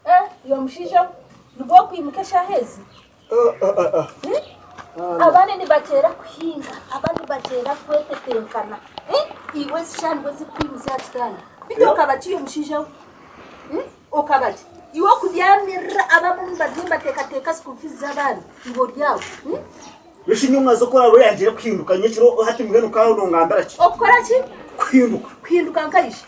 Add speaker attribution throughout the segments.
Speaker 1: Eh, iwe mushaija we, nibwo okwimuka eshaaha ezi? Eh? Abandi nibateera kuhinga, abandi nibateera kwetetenkana. Eh? Iwe ezi shaaha nibwo zikukwimutsya aha kitanda. Beitu okaba ki iwe mushaija we? Eh? Okaba ki? Iwe okubyamirira abamwe nibariyo nibateekateeka school fees z'abaana, iwe ori aho. Eh?
Speaker 2: Bishi nyowe mwaza oku oraabe oyangire kuhinduka nyekiro hati mbwenu ka nongambira ki?
Speaker 1: Okukora ki?
Speaker 2: Kuhinduka.
Speaker 1: Kuhinduka nkaishe?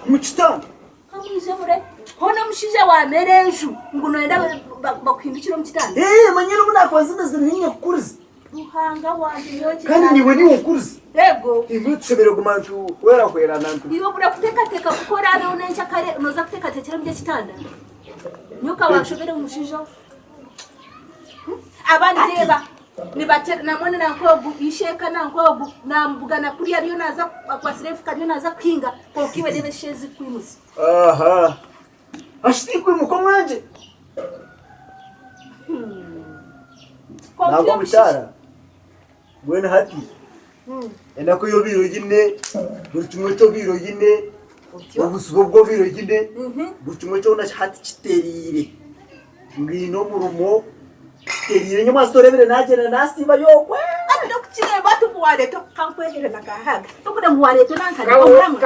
Speaker 2: Omu kitanda.
Speaker 1: Kamwije mure. Hoona omushaija wamera enju ngu noyenda bakuhindukire omu kitanda.
Speaker 2: Ee, manyire obu naakuba nzimizire niinye kukuriza.
Speaker 1: Ruhanga wangye nyowe
Speaker 2: Kandi niiwe niiwe onkuriza.
Speaker 1: Yego.
Speaker 2: Imwe tushemereire kuguma nituhwerahwerana ntu.
Speaker 1: Iwe obura kuteekateeka kuko oraabeho nencakare nooza kuteekateekyera omuri ekitanda? Nyowe wanshobera omushaija we. Abandi reeba nibakyera namwe nanka ogu isheeka nanka ogu namubugana kuriya ariyo naaza akwatsire enfuka ariyo naaza kuhinga kwonka iwe reeba eshusha ezikukwimutsya.
Speaker 2: Aha. Ashi tikwimuka omwangye.
Speaker 1: Kwonka
Speaker 2: Nangwa
Speaker 1: iwe mushaija
Speaker 2: mukyara mbwenu hati enaku ei obaire oine buri kimwe eki obaire oine obuzibu obu obaire oine buri kimwe kyona hati kitereire. Ngu omurimo kitereire nyowe mwaza torebire nagyenda nasiiba yokwe.
Speaker 1: Hati nokukireeba ati ngu wareeta kankwehere na kahaga tokure ngu wareeta nankani omuramwa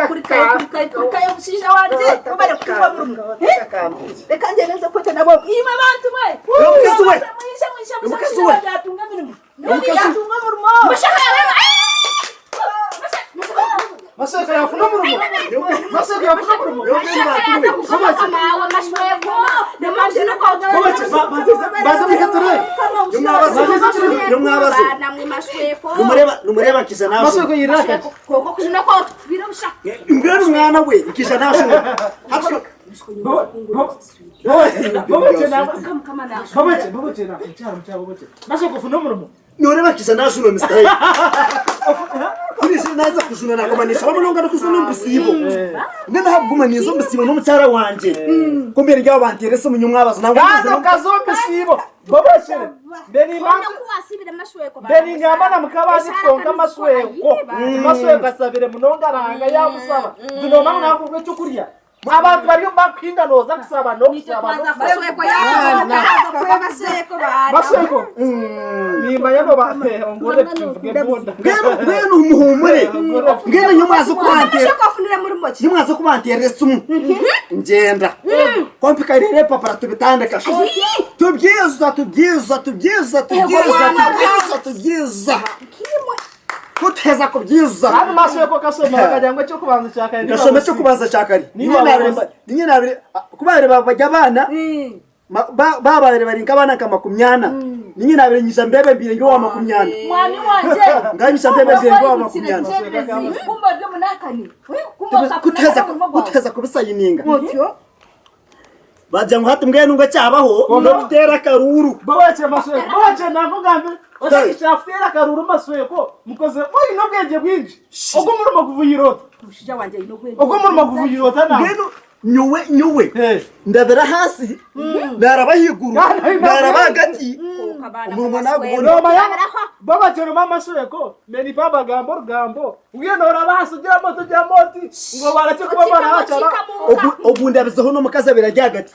Speaker 1: kurikayo kurikayo kurikayo omushaija wangye webare kutunga omurimo reka ngyende nze kweta nabo imwe bantu mwe
Speaker 2: Omukazi we!
Speaker 1: mwije mwije
Speaker 2: Omukazi
Speaker 1: omushaija
Speaker 2: we!
Speaker 1: wangye atunga emirimo
Speaker 2: Omukazi we!
Speaker 1: atunga omurimo
Speaker 3: Maseko yafuna omurimo. Maseko yafuna omurimo. Baza muhetere.
Speaker 2: Nimureba nkija
Speaker 3: Maseko
Speaker 2: nashoma.
Speaker 3: yiraka.
Speaker 2: Mbwenu mwana we nkija nashoma. Hati
Speaker 3: Babache, babache na mukyara mukyara babache. Maseko ofuna omurimo.
Speaker 2: Noreeba nkiija naajunwa Mister Head. Ku naizire naaza kujunwa naaguma ninshaba munonga n'okuza n'omu bisiibo. Mbwenu ahabw'okuguma ninza omu bisiibo n'omukyara wangye, ku mbeire ndi aho banteera esimu nyomwabazo nangwa
Speaker 3: Kandi
Speaker 2: ninza
Speaker 3: okaza omu bisiibo babachere. Mbe ningamba na mukabazi kwonka masweko. Masweko asabire munonga Ruhanga yamusaba. Nti nomanya ngu nakuha ekyokurya. Abantu bari omu bakuhinga noza kusaba nokusaba Masweko nimanya noba ongorere tuvuge boda.
Speaker 2: Mbwenu mbwenu muhumure mbwenu nyowe mwaza kubanteera nyowe mwaza kubanteerera esimu ngyenda kompika reero ebipapura tubitandika tubyiza tubyiza tubyiza tubyiza tubyiza tubyiza Ku tuheza kubyiza.
Speaker 3: Kandi masweko okashoma bakagira ngu eky'okubanza kya kare niba
Speaker 2: Nkashoma eky'okubanza kya kare.
Speaker 3: Niba
Speaker 2: Ninye nabire
Speaker 3: busi.
Speaker 2: mba- ninye nabire ku babire bari abaana ma- ba- bababire bari nk'abaana nka makumyana. Ninye nabire nyija mbebembire ndi owa makumyana.
Speaker 1: Mwami wangye.
Speaker 2: Nganyija mbebembire ndi owa makumyana.
Speaker 1: Kumbe ori omunakani. Kumbe okafuna
Speaker 2: Ku tuheza
Speaker 1: omurimo
Speaker 2: ku
Speaker 1: gwawe.
Speaker 2: tuheza kubisayininga.
Speaker 1: Otyo.
Speaker 2: Bagira ngu hati mbwenu ngu ekyabaho n'okuteera akaruuru.
Speaker 3: Bawakye masweko bawakye nakugambira otakishaka kuteera akaruuru masweko mukoze oyine obwengye bwingi ogwo omurimo guvuyire ota
Speaker 1: Omushaija wangye aine obwengye.
Speaker 3: ogwo omurimo guvuyire ota nawe
Speaker 2: Mbwenu nyowe nyowe ndabira ahansi naaraba ahaiguru
Speaker 3: Kandi aine
Speaker 2: naaraba
Speaker 3: obwengye.
Speaker 2: ahagati omurimo naagubona.
Speaker 3: Nomanya bawakye noma masweko menipa abagambo orugambo Mbwenu orabaasa ogira oti ogira oti ngu barekye kuba barahacara.
Speaker 2: Ogu ogu ndabizeho n'omukazi abaire ari ahagati.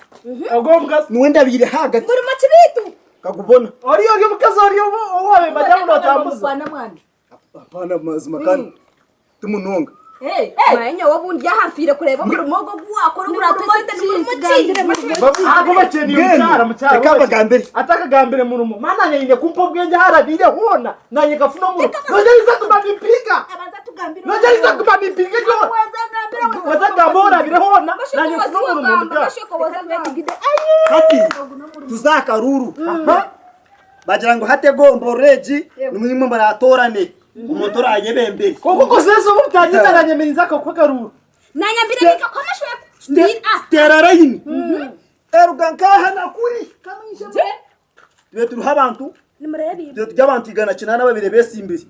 Speaker 3: Ogwo omukazi.
Speaker 2: Niwe ndabiire ahagati.
Speaker 1: Murimo ki beitu?
Speaker 2: Nkagubona.
Speaker 3: Ori ori omukazi ori ou wabaire bari aho notambuza.
Speaker 1: Mwana mwana.
Speaker 2: Hapana mazima kandi ti munonga.
Speaker 4: Manya nyowe obu ndi aha nfiire kureeba omurimo ogu ogu waakora ogu oraate esente ni murimo ki?
Speaker 3: Ago bakyeniire
Speaker 2: Mbwenu
Speaker 3: mukyara mukyara.
Speaker 2: reka mbagambire.
Speaker 3: Atakagambire murimo. Mana nanye kumpa obwengye ahu arabiire hoona nanye nkafuna omurimo. Nogyeriza kuguma nimpiga.
Speaker 1: Abanza tugambire.
Speaker 3: Nogyeriza kuguma nimpiga ekyo. Waza gamba ahu orabire hoona nanye nfune omurimo mukyara.
Speaker 2: Hati tuze aha karuuru. Bagira ngu hati egomborora egi nimwe imwe muratoorane omuntu oraayebembere.
Speaker 3: Kwonka okozesa obu mutanyeta nanye ninza kukuha akaruuru.
Speaker 4: Nanye mbire ninkakuha amashweko.
Speaker 2: Teera rayini eruga nk'aha na kuri. Tube turiho abantu tube turi abantu 180 ababaire beesimbire.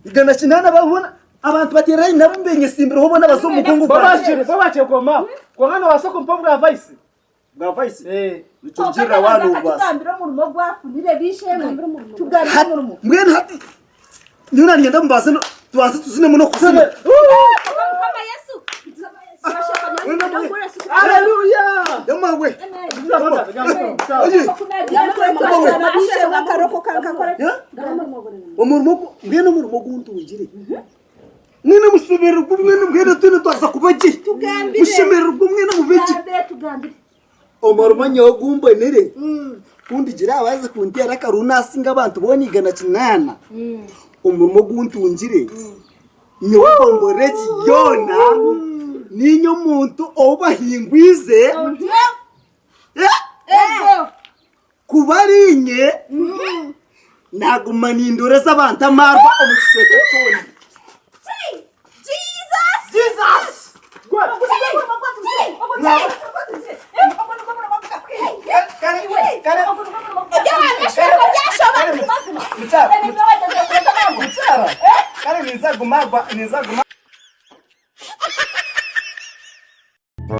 Speaker 2: 180 boona abantu bateera rayini nabo mbenyesimbirireho boona baza omu mugongo gwangye.
Speaker 3: Babakire babakire koma. Kwonka nobaasa kumpa obwa vice.
Speaker 2: Bwa vice?
Speaker 3: Eh.
Speaker 2: Nikirugirira waaba nobubaasa.
Speaker 1: Tugambire omurimo ogu afunire b'eishe-emwe. Tugambire omurimo.
Speaker 2: Mbwenu hati nyowe nanyenda mubaase tubanze tuzinemu n'okuzina.
Speaker 4: Mukama Yesu.
Speaker 3: Haleluya!
Speaker 2: Yamawe. Omurimo mbwenu omurimo oguntungire mwine mushemererwe mwine mbwenu twine twaza kuba gye mushemererwe mwine mube gye omurimo nyowe ogumbonire kundigira abazi kunteera akaruru nasinga abantu boona 108 omurimo oguntungire Nyowe gombolola egi yoona niinye omuntu ou bahingwize kuba ari inye naaguma nindoreza abantu amaarwa omu kicweka kyona. Kare ninza guma ninza guma.